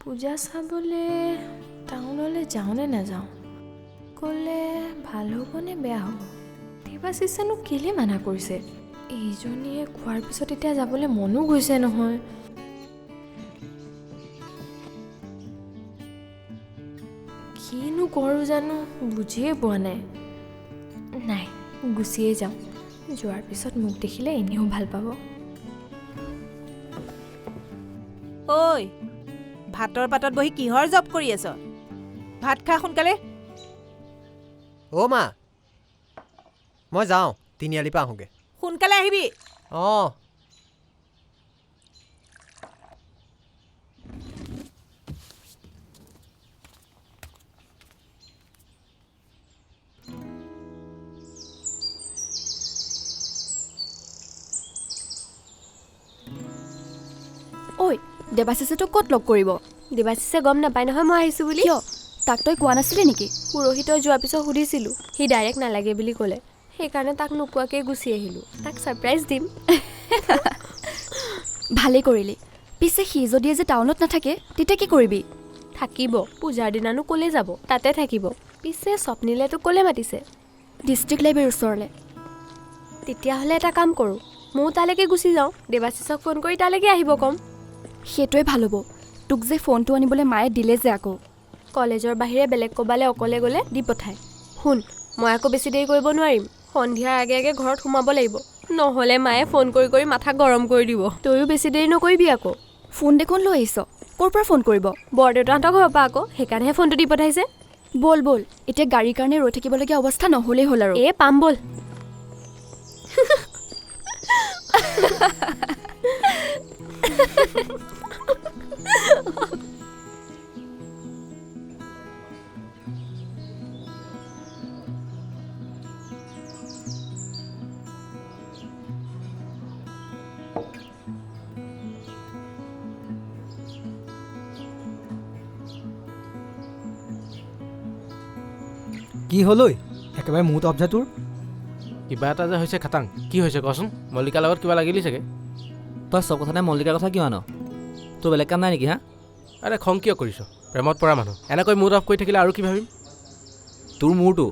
পূজা চাবলৈ টাউনলৈ যাওঁ নে নাযাওঁ? গ'লে ভাল হ'ব নে বেয়া হ'ব? দেৱাশিষেনো কেলৈ মানা কৰিছে? এইজনীয়ে কোৱাৰ পিছত এতিয়া যাবলৈ মনো গৈছে নহয়। কিনো কৰোঁ জানো, বুজিয়ে পোৱা নাই। নাই, গুচিয়ে যাওঁ। যোৱাৰ পিছত মোক দেখিলে এনেও ভাল পাব। ঐ, ভাতৰ পাতত বহি কিহৰ জব কৰি আছ? ভাত খা সোনকালে। অ' মা, মই যাওঁ, তিনিআলিৰ পৰা আহোঁগৈ। সোনকালে আহিবি। অঁ। ঐ, দেৱাশিষে তোক ক'ত লগ কৰিব? দেৱাশিষে গম নাপায় নহয় মই আহিছোঁ বুলি। কিয়, তাক তই কোৱা নাছিলি নেকি? পৰহি তই যোৱাৰ পিছত সুধিছিলোঁ, সি ডাইৰেক্ট নালাগে বুলি ক'লে। সেইকাৰণে তাক নোকোৱাকৈ গুচি আহিলোঁ। তাক ছাৰপ্ৰাইজ দিম। ভালেই কৰিলি। পিছে সি যদি আজি টাউনত নাথাকে তেতিয়া কি কৰিবি? থাকিব, পূজাৰ দিনানো ক'লৈ যাব, তাতে থাকিব। পিছে স্বপ্নীলে তোক ক'লৈ মাতিছে? ডিষ্ট্ৰিক্ট লাইব্ৰেৰীৰ ওচৰলৈ। তেতিয়াহ'লে এটা কাম কৰোঁ, ময়ো তালৈকে গুচি যাওঁ। দেৱাশিষক ফোন কৰি তালৈকে আহিব ক'ম। সেইটোৱে ভাল হ'ব। তোক যে ফোনটো আনিবলৈ মায়ে দিলে যে আকৌ। কলেজৰ বাহিৰে বেলেগ ক'বালৈ অকলে গ'লে দি পঠায়। শুন, মই আকৌ বেছি দেৰি কৰিব নোৱাৰিম। সন্ধিয়াৰ আগে আগে ঘৰত সোমাব লাগিব, নহ'লে মায়ে ফোন কৰি কৰি মাথা গৰম কৰি দিব। তয়ো বেছি দেৰি নকৰিবি আকৌ। ফোন দেখোন লৈ আহিছ, ক'ৰ পৰা ফোন কৰিব? বৰদেউতাহঁতৰ ঘৰৰ পৰা আকৌ, সেইকাৰণেহে ফোনটো দি পঠাইছে। ব'ল ব'ল, এতিয়া গাড়ীৰ কাৰণে ৰৈ থাকিবলগীয়া অৱস্থা নহ'লেই হ'ল আৰু। এই পাম ব'ল। কি হ'ল ঐ, একেবাৰে মুড অফ যে তোৰ? কিবা এটা যে হৈছে খাটাং। কি হৈছে কচোন? মল্লিকাৰ লগত কিবা লাগিলি চাগে। তই চব কথাতে মল্লিকাৰ কথা কিয় আন? তোৰ বেলেগ কাম নাই নেকি? হা? আৰে খং কিয় কৰিছ? প্ৰেমত পৰা মানুহ, এনেকৈ মুড অফ কৰি থাকিলে আৰু কি ভাবিম? তোৰ মূৰটো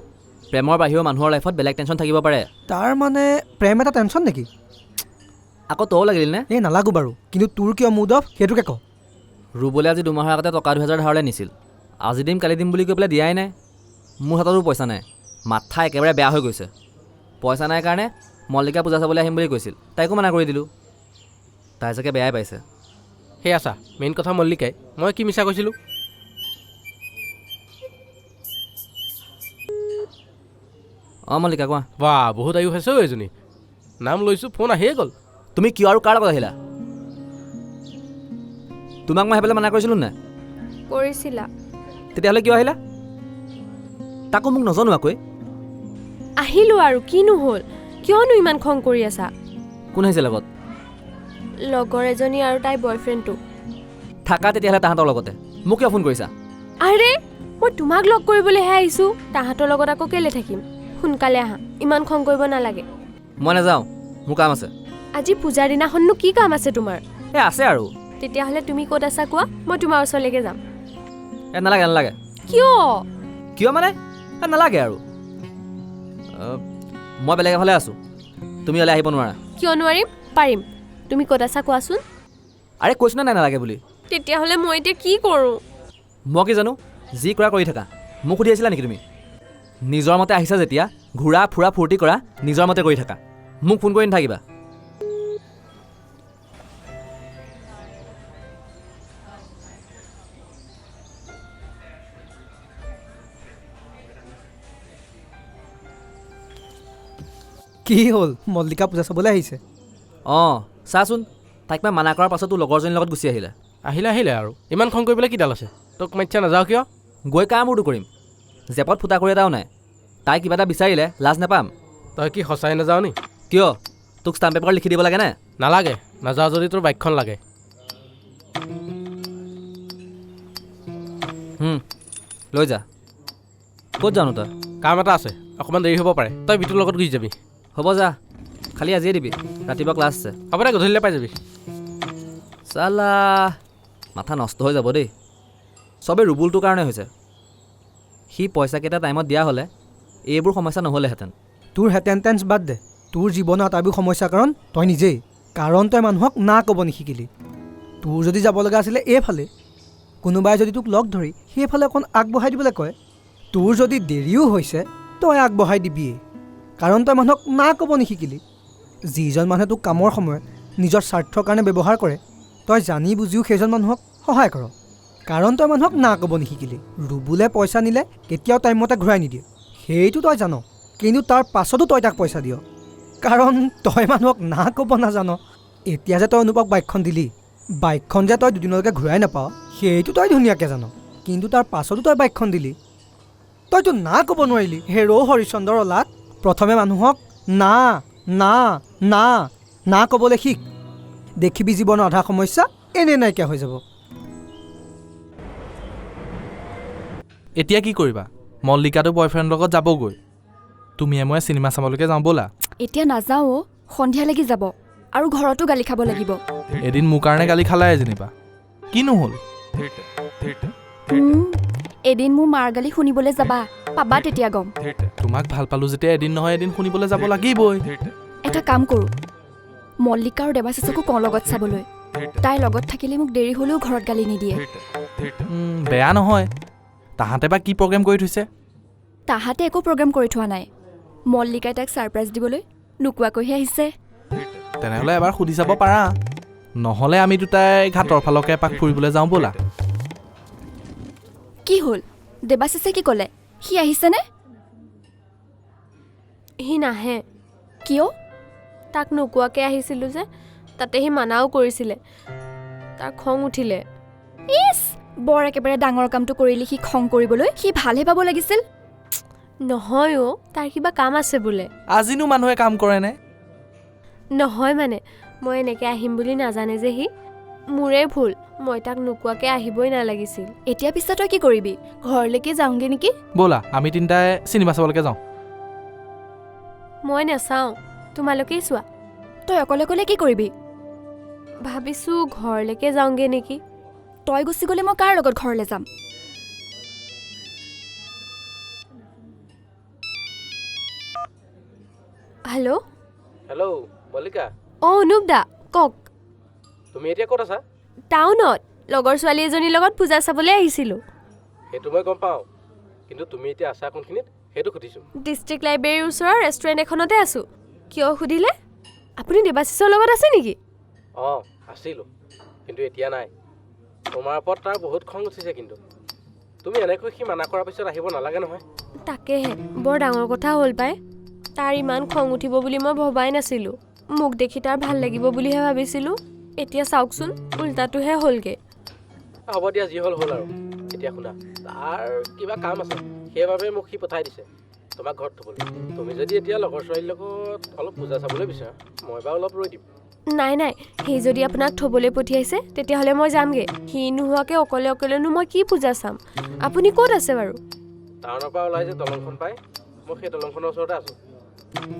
প্ৰেমৰ বাহিৰেও মানুহৰ লাইফত বেলেগ টেনশ্যন থাকিব পাৰে। তাৰ মানে প্ৰেম এটা টেনশ্যন নেকি? আকৌ তয়ো লাগিলি নে? এই নালাগো বাৰু, কিন্তু তোৰ কিয় মুড অফ সেইটোকে ক। ৰুবলৈ আজি 2 মাহৰ আগতে টকা 2000 ধাৰলৈ নিছিল। আজি দিম কালি দিম বুলি কৈ পেলাই দিয়াই নাই। মোৰ হাততো পইচা নাই, মাথা একেবাৰে বেয়া হৈ গৈছে। পইচা নাই কাৰণে মল্লিকা পূজা চাবলৈ আহিম বুলি কৈছিল, তাইকো মানা কৰি দিলোঁ। তাই চাগে বেয়াই পাইছে। সেই আছা মেইন কথা মল্লিকাই। মই কি মিছা কৈছিলোঁ? অঁ মল্লিকা কোৱা। বাহ, বহুত আয়ুস আছে ঐ এজনী। নাম লৈছোঁ ফোন আহিয়ে গ'ল। তুমি কিয় আৰু কাৰ লগত আহিলা? তোমাক মই সেইফালে মানা কৰিছিলোঁ নাই? কৰিছিলা। তেতিয়াহ'লে কিয় আহিলা? তাকো মোক নজনোৱাকৈ। আহিলোঁ আৰু কিনো হ'ল? কিয়নো ইমান খং কৰি আছা? কোন আহিছে লগত? লগৰ এজনী আৰু তাইৰ বয়ফ্ৰেণ্ডটো। থাকা তেতিয়াহ'লে তাহাঁতৰ লগতে। মোক কিয় ফোন কৰিছা? আৰে মই তোমাক লগ কৰিবলৈহে আহিছোঁ, তাহাঁতৰ লগত আকৌ কেলৈ থাকিম? সোনকালে আহা, ইমান খং কৰিব নালাগে। মই নাযাওঁ, মোৰ কাম আছে। আজি পূজাৰ দিনাখননো কি কাম আছে তোমাৰ? এই আছে আৰু। তেতিয়াহ'লে তুমি ক'ত আছা কোৱা, মই তোমাৰ ওচৰলৈকে যাম। এই নালাগে নালাগে। কিয়? কিয় মানে? নালাগে আৰু। মই বেলেগ এফালে আছোঁ, তুমি ওলাই আহিব নোৱাৰা। কিয় নোৱাৰিম? পাৰিম। তুমি ক'ত আছা কোৱাচোন। আৰে কৈছোঁ নাই নালাগে বুলি। তেতিয়াহ'লে মই এতিয়া কি কৰোঁ? মই কি জানো, যি কৰা কৰি থাকা। মোক সুধি আহিছিলা নেকি তুমি? নিজৰ মতে আহিছা যেতিয়া ঘূৰা ফুৰা ফূৰ্তি কৰা, নিজৰ মতে কৰি থাকা। মোক ফোন কৰি নাথাকিবা। কি হ'ল, মল্লিকা পূজা চাবলৈ আহিছে? অঁ চাচোন, তাইক মই মানা কৰাৰ পাছতো লগৰজনীৰ লগত গুচি আহিলে। আহিলে আহিলে আৰু ইমান খং কৰিবলৈ কিডাল আছে? তোক মাতিছা নাযাওঁ কিয়? গৈ কাৰ মূৰটো কৰিম? জেপত ফুটা কৰি এটাও নাই। তাই কিবা এটা বিচাৰিলে লাজ নাপাম। তই কি সঁচাই নাযাওঁ নি? কিয়, তোক ষ্টাম্প পেপাৰ লিখি দিব লাগেনে? নালাগে। নাযাওঁ যদি তোৰ বাইকখন লাগে। লৈ যা। ক'ত যানো তই? কাম এটা আছে, অকণমান দেৰি হ'ব পাৰে। তই বিতুৰ লগত গুচি যাবি। হ'ব যা, খালি আজিয়ে দিবি, ৰাতিপুৱা ক্লাছ আছে। হ'ব দে, গধূলিলৈ পাই যাবি। চালা মাথা নষ্ট হৈ যাব দেই। চবেই ৰুবুলটোৰ কাৰণে হৈছে। সি পইচাকেইটা টাইমত দিয়া হ'লে এইবোৰ সমস্যা নহ'লেহেঁতেন। তোৰ হেঁতেন টেন্স বাদ দে, তোৰ জীৱনৰ আটাইবোৰ সমস্যাৰ কাৰণ তই নিজেই। কাৰণ তই মানুহক না ক'ব নিশিকিলি। তোৰ যদি যাব লগা আছিলে এইফালে, কোনোবাই যদি তোক লগ ধৰি সেইফালে অকণ আগবঢ়াই দিবলৈ কয়, তোৰ যদি দেৰিও হৈছে তই আগবঢ়াই দিবিয়েই, কাৰণ তই মানুহক না ক'ব নিশিকিলি। যিজন মানুহে তোক কামৰ সময়ত নিজৰ স্বাৰ্থৰ কাৰণে ব্যৱহাৰ কৰে, তই জানি বুজিও সেইজন মানুহক সহায় কৰ, কাৰণ তই মানুহক না ক'ব নিশিকিলি। ৰুবুলে পইচা নিলে কেতিয়াও টাইমমতে ঘূৰাই নিদিয়ে, সেইটো তই জান, কিন্তু তাৰ পাছতো তই তাক পইচা দিয়, কাৰণ তই মানুহক না ক'ব নাজান। এতিয়া যে তই অনুপক বাইকখন দিলি, বাইকখন যে তই দুদিনলৈকে ঘূৰাই নাপাৱ সেইটো তই ধুনীয়াকৈ জান, কিন্তু তাৰ পাছতো তই বাইকখন দিলি। তইতো না ক'ব নোৱাৰিলি। হেৰৌ হৰিশ্চন্দ্ৰৰ অলাত, প্ৰথমে মানুহক না না না না ক'বলৈ শিক, দেখিবি জীৱনৰ আধা সমস্যা এনেই নাইকিয়া হৈ যাব। এতিয়া কি কৰিবা? মল্লিকাটো বয়ফ্ৰেণ্ডৰ লগত যাবগৈ, তুমিয়ে মই চিনেমা চাবলৈকে যাওঁ ব'লা। এতিয়া নাযাওঁ অ', সন্ধিয়া লাগি যাব আৰু ঘৰতো গালি খাব লাগিব। এদিন মোৰ কাৰণে গালি খালাই যেনিবা, কিনো হ'ল? এদিন মোৰ মাৰ গালি শুনিবলৈ যাবা, পাবা তেতিয়া গম। তোমাক ভাল পালোঁ যেতিয়া এদিন নহয় এদিন শুনিবলৈ যাব লাগিবই। এটা কাম কৰোঁ, মল্লিকা আৰু দেৱাশিষকো কওঁ লগত চাবলৈ। তাইৰ লগত থাকিলে মোক দেৰি হ'লেও ঘৰত গালি নিদিয়ে। বেয়া নহয়। তাহাঁতে বা কি প্ৰগ্ৰেম কৰি থৈছে? তাহাঁতে একো প্ৰগ্ৰেম কৰি থোৱা নাই, মল্লিকাই তাইক ছাৰপ্ৰাইজ দিবলৈ নোকোৱাকৈহে আহিছে। তেনেহ'লে এবাৰ সুধি চাব পাৰা, নহ'লে আমি দুটাই ঘাটৰ ফালকে এপাক ফুৰিবলৈ যাওঁ ব'লা। কি হ'ল? দেৱাশিষে কি ক'লে? সি আহিছেনে? সি নাহে। কিয়? তাক নোকোৱাকৈ আহিছিলোঁ যে, তাতে সি মানাও কৰিছিলে, তাৰ খং উঠিলে। ইছ, বৰ একেবাৰে ডাঙৰ কামটো কৰিলি সি খং কৰিবলৈ। সি ভালহে পাব লাগিছিল। নহয় অ', তাৰ কিবা কাম আছে বোলে। আজিনো মানুহে কাম কৰেনে? নহয় মানে, মই এনেকৈ আহিম বুলি নাজানে যে সি। মোৰে ভুল, মই তাক নোকোৱাকৈ আহিবই নালাগিছিল। এতিয়া পিছে তই কি কৰিবি? ঘৰলৈকে যাওঁগৈ নেকি? ব'লা আমি তিনিটাই চিনেমা চাবলৈকে যাওঁ। মই নাচাওঁ, তোমালোকেই চোৱা। তই অকলে অকলে কি কৰিবি? ভাবিছোঁ ঘৰলৈকে যাওঁগৈ নেকি। তই গুচি গ'লে মই কাৰ লগত ঘৰলৈ যাম? হেল্ল'। হেল্ল' মল্লিকা। অঁ অনুপ দা, কওক। তুমি এতিয়া ক'ত আছা? টাউনত, লগৰ ছোৱালী এজনীৰ লগত পূজা চাবলৈ আহিছিলোঁ। সেইটো মই গম পাওঁ, কিন্তু তুমি এতিয়া আছা কোনখিনিত সেইটো সুধিছোঁ। ডিষ্ট্ৰিক্ট লাইব্ৰেৰীৰ ওচৰৰ ৰেষ্টুৰেণ্ট এখনতে আছোঁ। কিয় সুধিলে? আপুনি দেৱাশিষৰ লগত আছে নেকি? অঁ আছিলোঁ, কিন্তু এতিয়া নাই। তোমাৰ ওপৰত তাৰ বহুত খং উঠিছে, কিন্তু তুমি এনেকৈ সি মানা কৰাৰ পিছত আহিব নালাগে নহয়। তাকেহে, বৰ ডাঙৰ কথা হ'ল পাই। তাৰ ইমান খং উঠিব বুলি মই ভবাই নাছিলোঁ। মোক দেখি তাৰ ভাল লাগিব বুলিহে ভাবিছিলোঁ, এতিয়া চাওকচোন উল্টাটোহে হ'লগৈ। হ'ব দিয়া, যি হ'ল হ'ল আৰু। এতিয়া শুনা, তাৰ কিবা কাম আছে, সেইবাবে মোক সি পঠাই দিছে তোমাক ঘৰত থ'বলৈ। তুমি যদি এতিয়া লগৰ ছোৱালীৰ লগত অলপ পূজা চাবলৈ বিচৰা, মই বাৰু অলপ ৰৈ দিম। নাই নাই, সি যদি আপোনাক থ'বলৈ পঠিয়াইছে তেতিয়াহ'লে মই যামগৈ। সি নোহোৱাকৈ অকলে অকলেনো মই কি পূজা চাম? আপুনি ক'ত আছে বাৰু? টাউনৰ পৰা ওলাই যে দলংখন পাই, মই সেই দলংখনৰ ওচৰতে আছোঁ।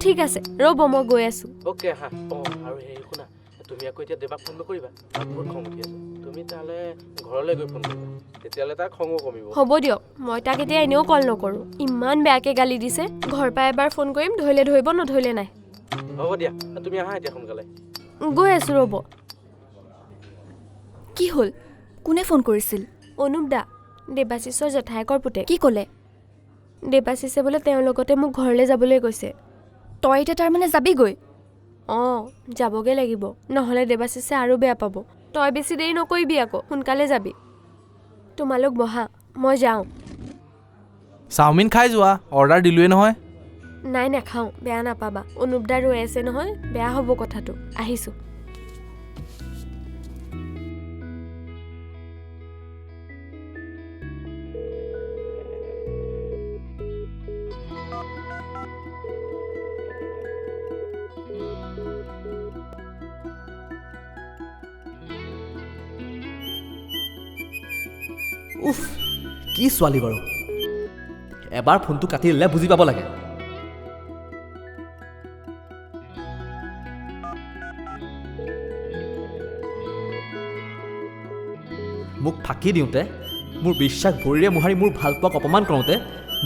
ঠিক আছে, ৰ'ব মই গৈ আছোঁ। অ'কে হা। অঁ আৰু হেৰি শুনা, তুমি আকৌ এতিয়া দেৱাক ফোন নকৰিবা, তাৰ বহুত খং উঠি আছে। তুমি তালৈ ঘৰলৈ গৈ ফোন কৰিবা, তেতিয়াহ'লে তাৰ খঙো কমিব। হ'ব দিয়ক, মই তাক এতিয়া এনেও কল নকৰোঁ। ইমান বেয়াকৈ গালি দিছে। ঘৰ পৰা এবাৰ ফোন কৰিম, ধৰিলে ধৰিব, নধৰিলে নাই। হ'ব দিয়া, তুমি আহা এতিয়া সোনকালে। গৈ আছোঁ ৰ'ব। কি হ'ল? কোনে ফোন কৰিছিল? অনুপ দা, দেৱাশিষৰ জেঠায়েকৰ পুতেক। কি ক'লে? দেৱাশিষে বোলে তেওঁৰ লগতে মোক ঘৰলৈ যাবলৈ কৈছে। তই এতিয়া তাৰমানে যাবিগৈ? অঁ যাবগৈ লাগিব, নহ'লে দেৱাশিষে আৰু বেয়া পাব। তই বেছি দেৰি নকৰিবি আকৌ, সোনকালে যাবি। তোমালোক বহা, মই যাওঁ। চাওমিন খাই যোৱা, অৰ্ডাৰ দিলোৱেই নহয়। নাই নাখাওঁ, বেয়া নাপাবা। অনুপ দা ৰৈ আছে নহয়, বেয়া হ'ব কথাটো। আহিছোঁ। উফ, কি ছোৱালী বাৰু, এবাৰ ফোনটো কাটি দিলে বুজি পাব লাগে। মোক ফাঁকি দিওঁতে মোৰ বিশ্বাস ভৰিৰে মোহাৰি মোৰ ভালপোৱাক অপমান কৰোঁতে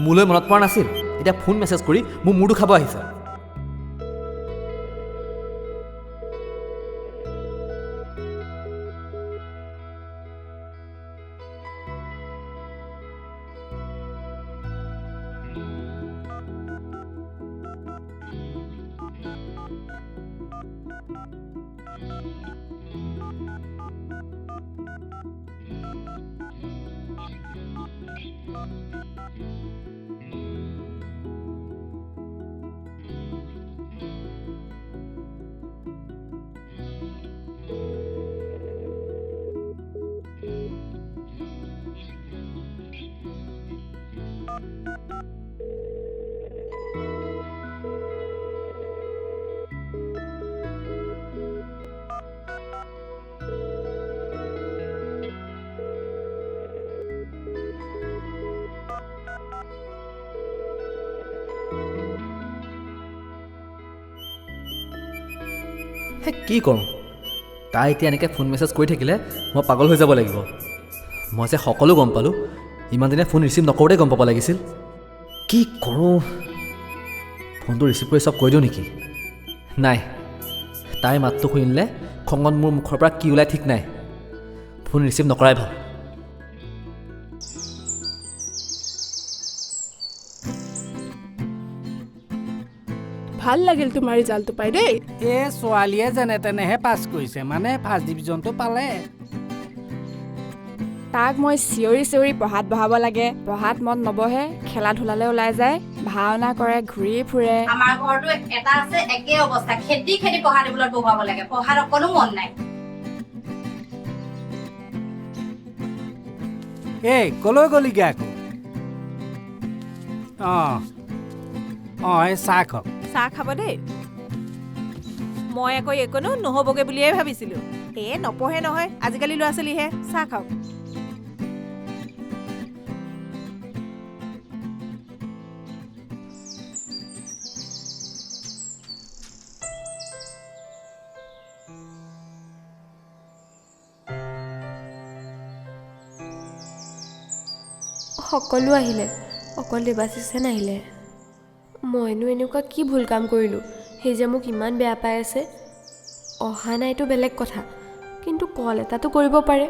মোলৈ মনত পৰা নাছিল। এতিয়া ফোন মেছেজ কৰি মোৰ মূৰটো খাব আহিছে। কি কৰোঁ? তাই এতিয়া এনেকৈ ফোন মেছেজ কৰি থাকিলে মই পাগল হৈ যাব লাগিব। মই যে সকলো গম পালোঁ, ইমান দিনে ফোন ৰিচিভ নকৰোঁতে গম পাব লাগিছিল। কি কৰোঁ? ফোনটো ৰিচিভ কৰি চব কৈ দিওঁ নেকি? নাই, তাইৰ মাতটো শুনিলে খঙত মোৰ মুখৰ পৰা কি ওলাই ঠিক নাই। ফোন ৰিচিভ নকৰাই ভাল। ভাল লাগিল তোমাৰ ৰিজাল্টটো পাই দেই। এই ছোৱালীয়ে যেনে তেনেহে পাছ কৰিছে, মানে ফাৰ্ষ্ট ডিভিজনটো পালে। তাক মই চিঞৰি চিঞৰি পঢ়াত বহাব লাগে, পঢ়াত মন নবহে, খেলা ধূলালৈ ওলাই যায়, ভাওনা কৰে, ঘূৰি ফুৰে। আমাৰ ঘৰটো এটা আছে একে অৱস্থা, খেদি খেদি পঢ়া টেবুলত বহাব লাগে, পঢ়াত অকণো মন নাই। এই কলৈ গ'লিগে আকৌ? অঁ অঁ, এই চাহ খাওক। চাহ খাব দেই। মই আকৌ এইকণো নহ'বগৈ বুলিয়ে ভাবিছিলোঁ। এই নপঢ়ে নহয় আজিকালি ল'ৰা ছোৱালীহে। চাহ খাওক। সকলো আহিলে, অকল দেৱাশিষে নাহিলে। মইনো এনেকুৱা কি ভুল কাম কৰিলোঁ সেই যে মোক ইমান বেয়া পাই আছে? অহা নাইতো বেলেগ কথা, কিন্তু কল এটাতো কৰিব পাৰে।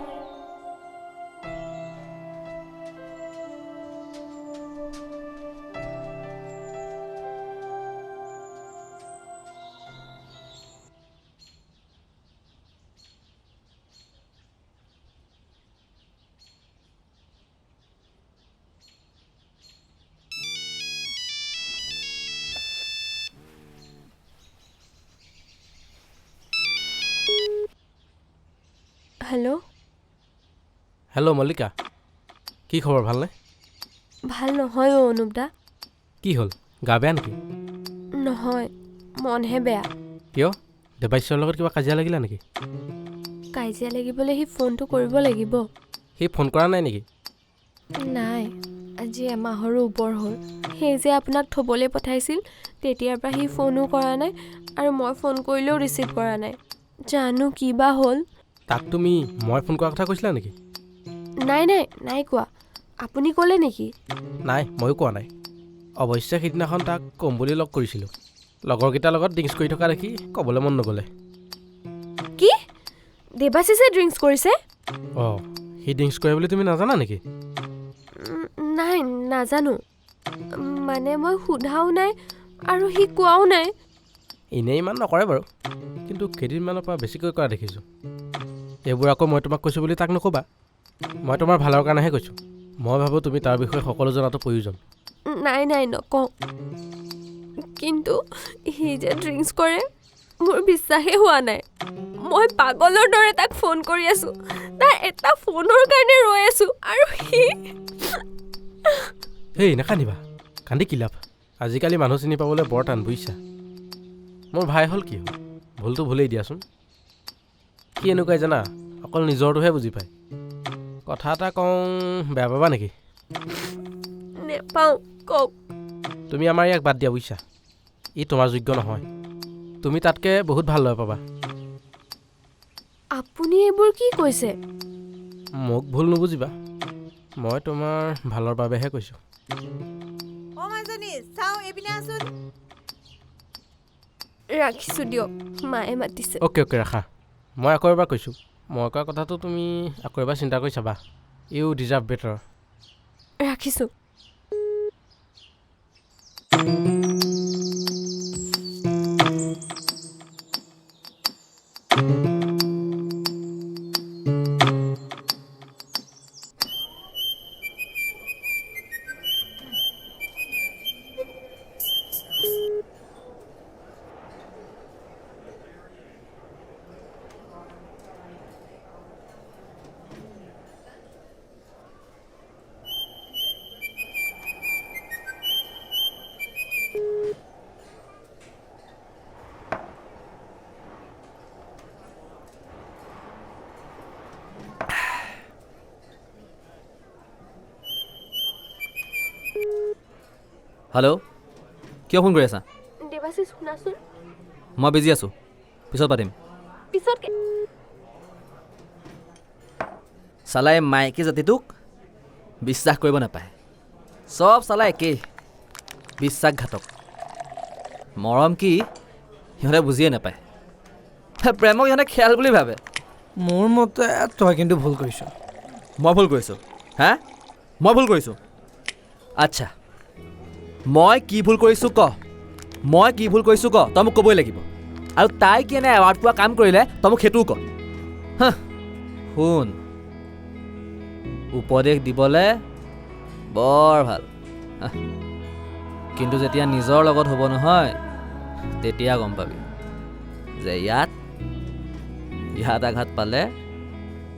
হেল্ল' হেল্ল' মল্লিকা, কি খবৰ? ভালনে? ভাল নহয় অ' অনুপ দা। কি হ'ল, গা বেয়া নেকি? নহয়, মনহে বেয়া। কিয়, দেৱাশিষৰ লগত কিবা কাজিয়া লাগিলা নেকি? কাজিয়া লাগিবলৈ সি ফোনটো কৰিব লাগিব। সি ফোন কৰা নাই নেকি? নাই, আজি এমাহৰো ওপৰ হ'ল। সেই যে আপোনাক থ'বলৈ পঠাইছিল, তেতিয়াৰ পৰা সি ফোনো কৰা নাই আৰু মই ফোন কৰিলেও ৰিচিভ কৰা নাই। জানো কি বা হ'ল। তাক তুমি মই ফোন কৰাৰ কথা কৈছিলা নেকি? নাই নাই নাই কোৱা। আপুনি ক'লে নেকি? নাই, ময়ো কোৱা নাই। অৱশ্যে সিদিনাখন তাক ক'ম বুলি লগ কৰিছিলোঁ, লগৰকেইটাৰ লগত ড্ৰিংকছ কৰি থকা দেখি ক'বলৈ মন নগ'লে। কি, দেৱাশিষে ড্ৰিংকছ কৰিছে? অঁ, সি ড্ৰিংকছ কৰে বুলি তুমি নাজানা নেকি? নাই, নাজানো। মানে মই সোধাও নাই আৰু সি কোৱাও নাই। এনেই ইমান নকৰে বাৰু, কিন্তু কেইদিনমানৰ পৰা বেছিকৈ কৰা দেখিছোঁ। এইবোৰ আকৌ মই তোমাক কৈছোঁ বুলি তাক নক'বা, মই তোমাৰ ভালৰ কাৰণেহে কৈছোঁ। মই ভাবোঁ তুমি তাৰ বিষয়ে সকলো জনাটো প্ৰয়োজন। নাই নাই, নকওঁ। কিন্তু সি যে ড্ৰিংকছ কৰে মোৰ বিশ্বাসেই হোৱা নাই। মই পাগলৰ দৰে তাক ফোন কৰি আছোঁ, তাৰ এটা ফোনৰ কাৰণে ৰৈ আছোঁ আৰু সি। হেই, নাকান্দিবা, কান্দি কি লাভ? আজিকালি মানুহ চিনি পাবলৈ বৰ টান, বুজিছা। মোৰ ভাই হ'ল কি হ'ল, ভুলটো ভুলেই দিয়াচোন। কি এনেকুৱাই জানা, অকল নিজৰটোহে বুজি পায়। কথা এটা কওঁ, বেয়া পাবা নেকি? নেপাওঁ, কওক। তুমি আমাৰ ইয়াক বাদ দিয়া বুজিছা, ই তোমাৰ যোগ্য নহয়। তুমি তাতকৈ বহুত ভাল ল'ৰা পাবা। আপুনি এইবোৰ কি কৈছে? মোক ভুল নুবুজিবা, মই তোমাৰ ভালৰ বাবেহে কৈছোঁ। অ' মাজনী, চাওঁ এইপিনে আছোন। ৰাখিছোঁ দিয়ক, মায়ে মাতিছে। অ'কে অ'কে, ৰাখা। মই আকৌ এবাৰ কৈছোঁ, মই কোৱা কথাটো তুমি আকৌ এবাৰ চিন্তা কৰি চাবা। You deserve better. ৰাখিছোঁ। হেল্ল', কিয় ফোন কৰি আছা? দেৱাশিষ, শুনাচোন। মই বিজি আছোঁ, পিছত পাতিম। পিছত? চালাই মাইকী জাতিটোক বিশ্বাস কৰিব নাপায়। চব চালা একেই, বিশ্বাসঘাতক। মৰম কি সিহঁতে বুজিয়ে নাপায়। প্ৰেমক সিহঁতে খেয়াল বুলি ভাবে। মোৰ মতে তই কিন্তু ভুল কৰিছ। মই ভুল কৰিছোঁ? হা, মই ভুল কৰিছোঁ? আচ্ছা, মই কি ভুল কৰিছোঁ ক? মই কি ভুল কৰিছোঁ ক? তই মোক ক'বই লাগিব। আৰু তাই কি এনে এৱাৰ্ড পোৱা কাম কৰিলে তই মোক সেইটোও ক। হা, শুন, উপদেশ দিবলৈ বৰ ভাল, কিন্তু যেতিয়া নিজৰ লগত হ'ব নহয় তেতিয়া গম পাবি যে ইয়াত ইয়াত আঘাত পালে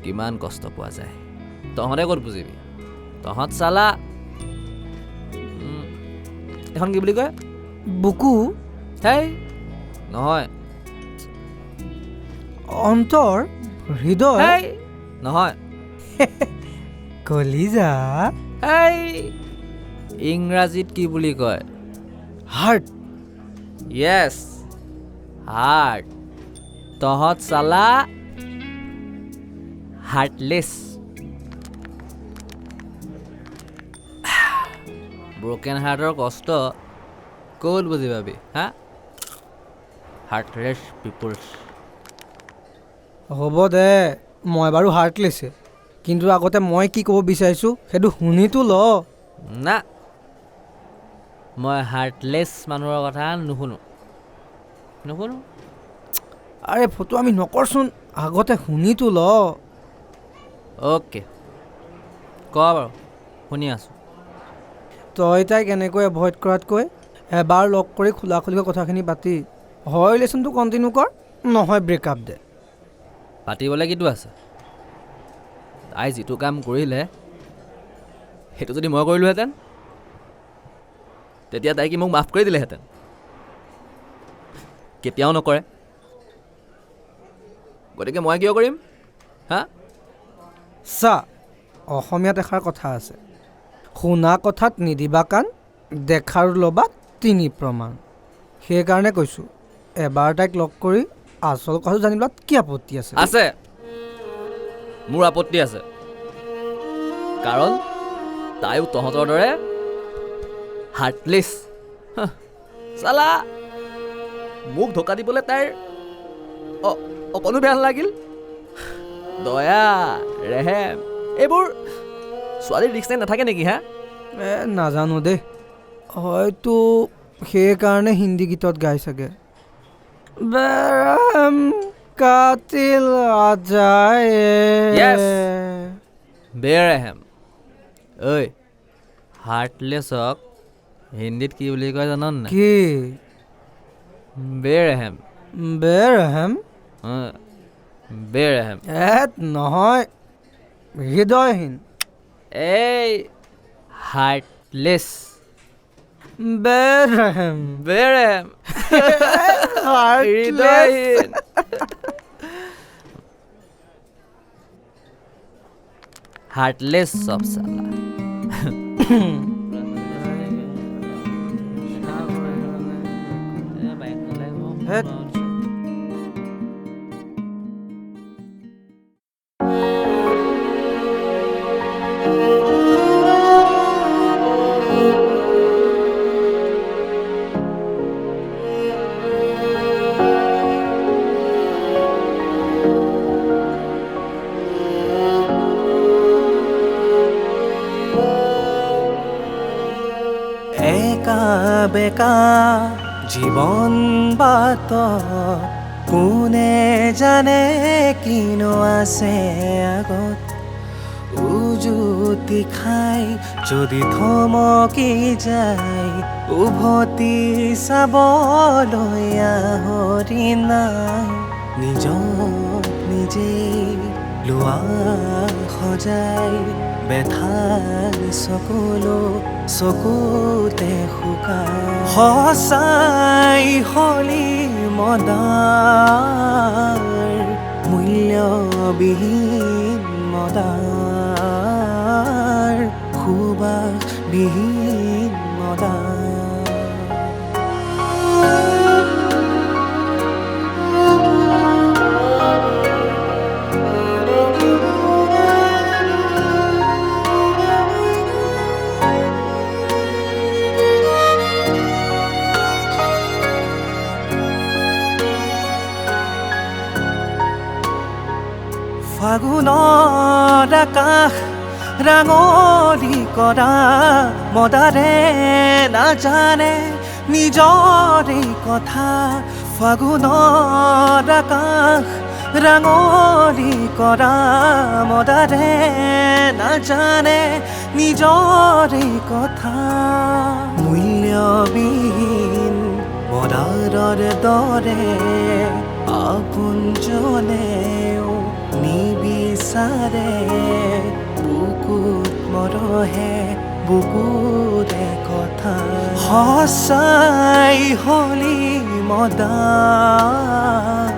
কিমান কষ্ট পোৱা যায়। তহঁতে ক'ত বুজিবি? তহঁত চালা এখন কি বুলি কয়, বুকু? হেই নহয়। অন্তৰ, হৃদয়? নহয়। কলিজা? এই ইংৰাজীত কি বুলি কয়? হাৰ্ট। য়েছ, হাৰ্ট। তহঁত চালা হাৰ্টলেছ। ব্ৰকেন হাৰ্টৰ কষ্ট ক'ত বুজি পাবি? হা, হাৰ্টলেছ পিপুলছ। হ'ব দে, মই বাৰু হাৰ্টলেছে, কিন্তু আগতে মই কি ক'ব বিচাৰিছোঁ সেইটো শুনিতো ল। না, মই হাৰ্টলেছ মানুহৰ কথা নুশুনো নুশুনো। আৰে ফটো আমি নকৰচোন, আগতে শুনিতো ল। অ'কে, ক বাৰু, শুনি আছোঁ। তই তাইক এনেকৈ এভইড কৰাতকৈ এবাৰ লগ কৰি খোলা খুলিকৈ কথাখিনি পাতি হয় ৰিলেশ্যনটো কণ্টিনিউ কৰ, নহয় ব্ৰেকআপ দে। পাতিবলৈ কিটো আছে? তাই যিটো কাম কৰিলে সেইটো যদি মই কৰিলোহেঁতেন তেতিয়া তাই কি মোক মাফ কৰি দিলেহেঁতেন? কেতিয়াও নকৰে। গতিকে মই কিয় কৰিম? হা, চা, অসমীয়াত এষাৰ কথা আছে, শুনা কথাত নিদিবা কাণ, দেখাৰ ল'বা তিনি প্ৰমাণ। সেইকাৰণে কৈছোঁ, এবাৰ তাইক লগ কৰি আচল কথাটো জানি লোৱাত কি আপত্তি আছে? আছে, মোৰ আপত্তি আছে। কাৰণ তাইও তহঁতৰ দৰে হাৰ্টলেছ। চালা মোক ধোকা দিবলৈ তাইৰ অকণো বেয়া নালাগিল। দয়া, ৰেহেম, এইবোৰ ছোৱালীৰ ৰিক্স নাই নাথাকে নেকি? হা, নাজানো দেই, হয়তো সেইকাৰণে হিন্দী গীতত গাই চাগে, বেৰহম কাতিল আজায়ে। বেৰহেম। ঐ, হাৰ্টলেছক হিন্দীত কি বুলি কয় জান নাই? কি? বেৰহেম। বেৰহেম? বেৰহেম। নহয়, হৃদয়হীন। এই হাৰ্টলেছ। বেৰহেম। বেৰহেম, হৃদয়হীন। হাৰ্টলেছ চব চালা। বেকা জীৱন বাট কোনে জানে কিনো আছে আগত উজুতি খাই যদি থমকি যায় উভতি চাবলৈ আহৰি নাই নিজক নিজেই লোৱা সজাই বেথাৰ চকুলো চকুতে শুকাই সঁচাই হলি মদাৰ মূল্যবিহীন মদাৰ সুবাসবিহীন মদাৰ। ফাগুনৰ আকাশ ৰাঙলী কৰা মদাৰে নাজানে নিজৰে কথা ফাগুনৰ আকাশ ৰাঙলী কৰা মদাৰে নাজানে নিজৰে কথা মূল্যবিহীন মদাৰৰ দৰে আপোনজনেও নিবিচাৰে বুকুত মৰহে বুকুৰে কথা সঁচাই হলি মদাৰ